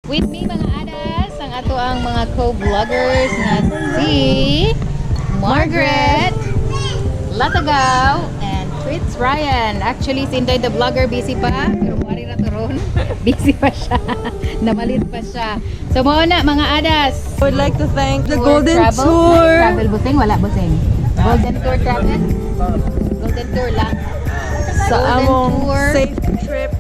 With me, mga adas, ang ato ang mga co-vloggers na si Margaret Latagaw and Fritz Ryan. Actually, si Inday the vlogger busy pa, pero muari ra to ron. Busy pa siya. Namalit pa siya. So mao na, mga adas. I would like to thank the Tour Golden Travel. Tour. Travel busing, wala busing. Golden Tour Travel. Golden Tour lang. Sa Golden among Tour. Safe trip.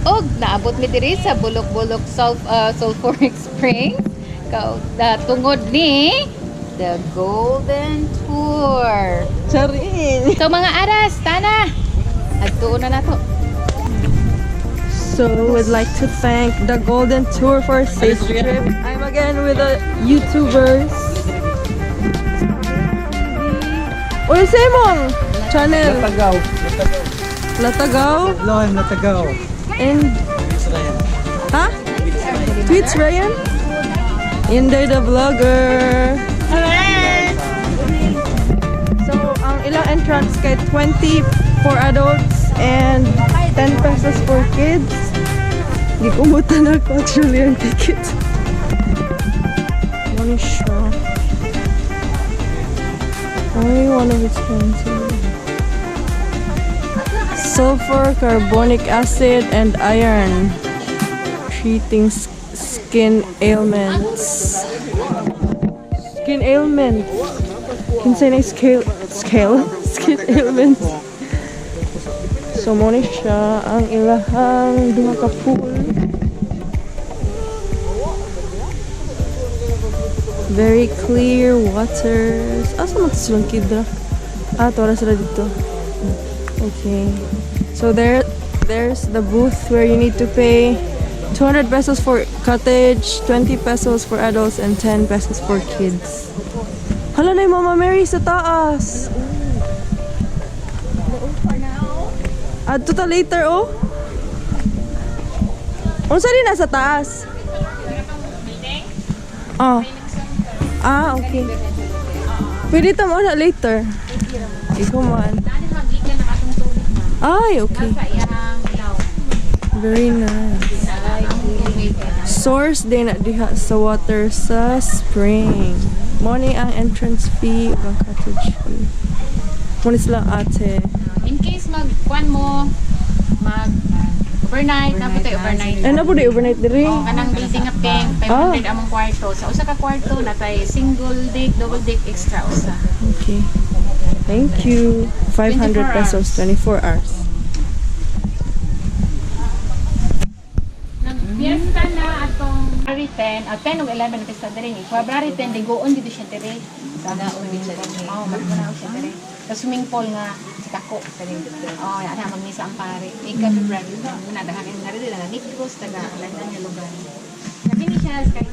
Og naabot mi diri sa Bulok-Bulok Sulfuric Springs. Tungod ni The Golden Tour. Charin! So mga aras, tana. Adtuon na nato. So, would like to thank the Golden Tour for a safe trip. I'm again with the YouTubers. Uy, sa imong channel? Latagaw. Latagaw Lohan Latagaw. And Israel. Ha? Tweets Ryan? Inday the vlogger. So, ang ilang entrance kay 20 for adults and 10 pesos for kids. Gikumutan ako actually ang ticket. Ano siya? Only one of its kinds. Sulfur, carbonic acid, and iron. Treating skin ailments. Skin ailments. Kinsay na scale scale skin ailments. So mo ni siya ang ilahang duha ka pool. Very clear waters. Asa man to silang kidra? Ah, tora sila dito. Okay. So there's the booth where you need to pay 200 pesos for cottage, 20 pesos for adults, and 10 pesos for kids. Hala na yung Mama Mary sa taas. Adto ta later, oh. Unsa din nasa taas? Oh. Ah, okay. Pwede ta mo na later. Ikaw man. Ay, okay. Very nice. Source din na diha sa water sa spring. Mo ni ang entrance fee ug ang cottage fee. Mo ni sila ate. In case mag kwan mo mag overnight, na tayo overnight. Ay, na po di overnight diri. Oh, kanang building nga pink, 500 among kwarto. Sa usa ka kwarto natay single deck, double deck, extra usa. Okay. Thank you. 500 24 pesos, 24 hours. Nagpiesta na atong February 10, 10 o 11 pista diri ni. February 10 digoon dito siya diri. Sagaon dito siya diri. Oh, magkunaw siya diri. Sa swimming pool nga si Kako. Oh, ana magmisa ang pare. Ika February na daghan nga diri na Nikos taga London nga lugar. Sabi ni siya kay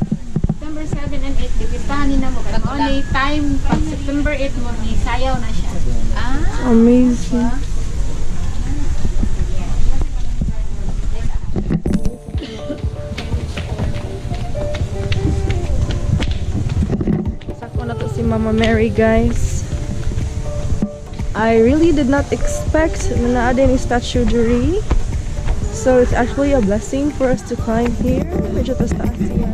September 7 and 8 gipistahan ni namo kay mao ni time pag September 8 mo ni sayaw na siya. Ah. Amazing. Sako na to si Mama Mary, guys. I really did not expect na naa din ni statue diri. So it's actually a blessing for us to climb here. Medyo tas taas siya.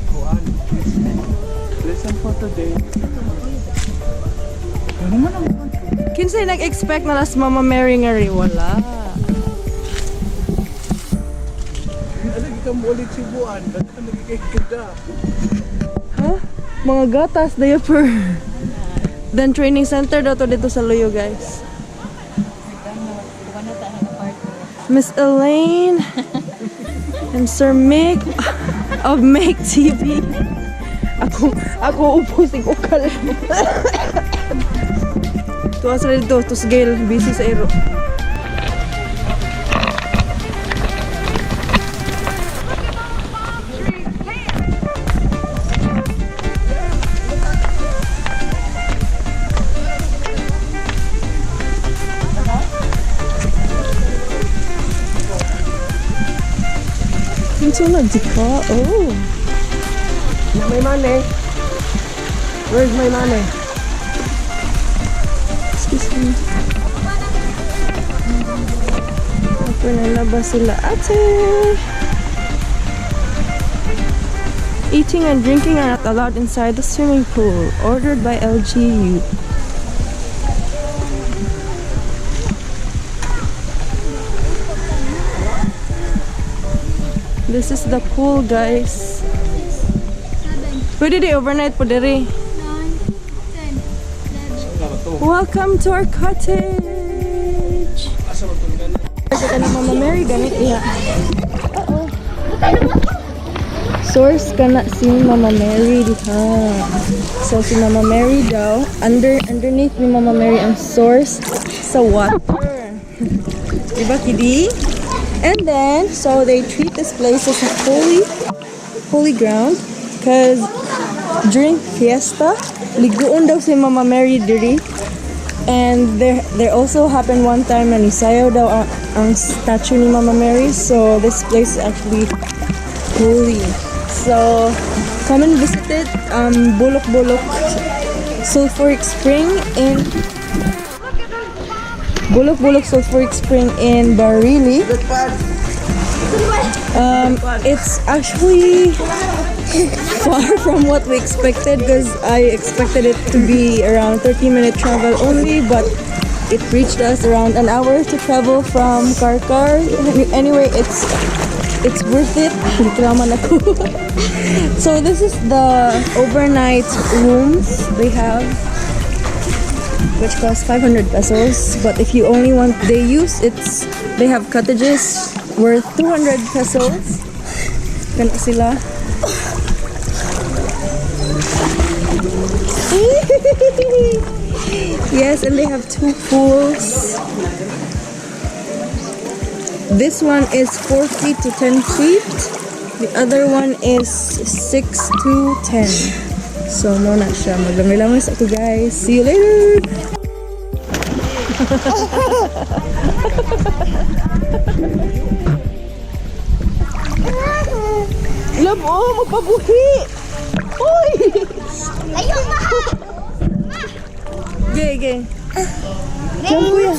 Kuan. Lesson for today. Ano man ang Kinsay nag-expect na las Mama Mary nga rin? Wala. Ano ka mo ulit si Buan? Daghan lagi kay kada. Huh? Mga gatas, diaper. Then training center daw to dito sa Luyo, guys. Miss Elaine and Sir Mick of Make TV. Ako upo sig ukal. Tuwa sila dito, tusgil, busy sa iro. Kinsa na di ka? Oh. My money. Where's my money? Ako nalaba sila ate. Eating and drinking are not allowed inside the swimming pool. Ordered by LGU. This is the pool, guys. Pwede di overnight po diri. Welcome to our cottage. Kita na Mama Mary ganit iya. Oo. Source kana si Mama Mary diha. So si Mama Mary daw, underneath ni Mama Mary ang source sa water. Diba, Kidi? And then, so they treat this place as a holy ground because during fiesta, liguon daw si Mama Mary diri. And there also happened one time na nisayaw daw ang statue ni Mama Mary. So this place is actually holy. So come and visit it. Bulok Bulok Sulfuric Spring in Bulok Bulok Sulfuric Spring in Barili. It's actually far from what we expected because I expected it to be around 30-minute travel only, but it reached us around an hour to travel from Carcar. Anyway, it's worth it. Reklama na ko. So this is the overnight rooms they have, which cost 500 pesos. But if you only want day use, it's they have cottages worth 200 pesos. Ganun sila. Yes, and they have two pools. This one is 4 feet to 10 feet. The other one is 6 to 10. So, mao na siya. Maglamay-lamay sa ako, guys. See you later! Love, oh, magpabuhi! Uy! Ayaw, ma! Gay, gay. Jump, kuya.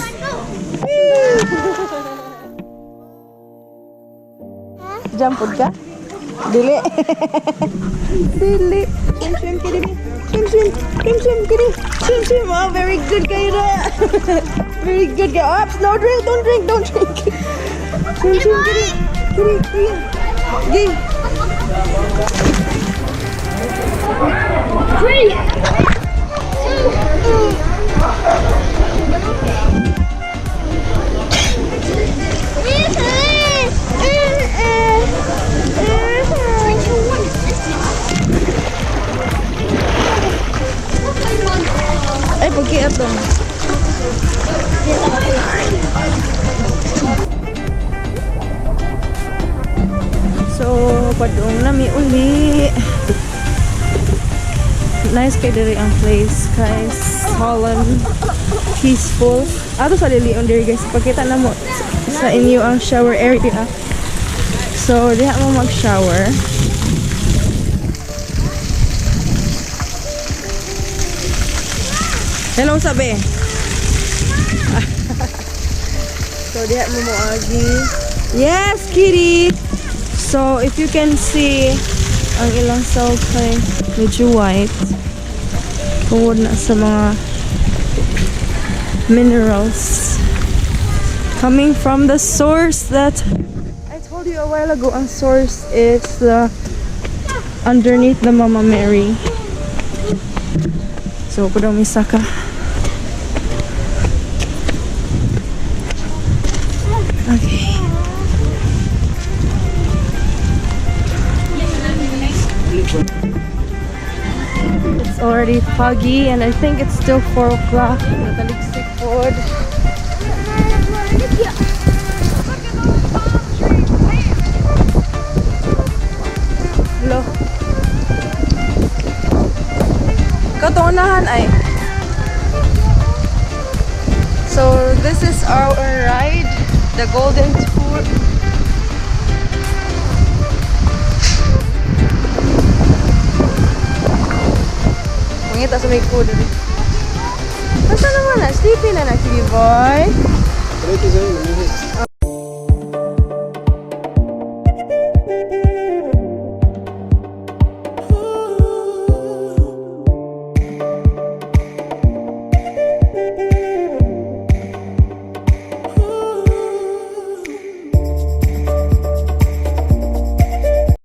Jump pod ka? Dili. Dili. Swim, swim, kiri. Swim, swim. Swim, swim, kiri. Swim, swim. Oh, very good kayo na. Very good ka. Ops, no drink. Don't drink. Don't drink. Swim, swim, kiri. Kiri, kiri. Gay. Three, two, 3, 2, 1. Ay, pagkiat dong. So, padung na mi uli. Nice kay diri ang place, guys. Solemn, peaceful. Ato sa lilion diri, guys. Pakita na mo sa inyo ang shower area. So, diha mo mag-shower. Hello, sabi. So, diha mo moagi. Yes, kitty! So, if you can see, ang ilang salt kay medyo white. Tungod na sa mga minerals coming from the source that I told you a while ago. Ang source is the underneath the Mama Mary. So, kudaw misaka. Okay. It's already foggy and I think it's still 4 o'clock. Nataliksik pod. Hello. Katunahan ay. So this is our ride, the Golden Tour. Mangita sa may food. Basta naman na, Steve. Sleepy na na, sige boy. Diretso sa'yo.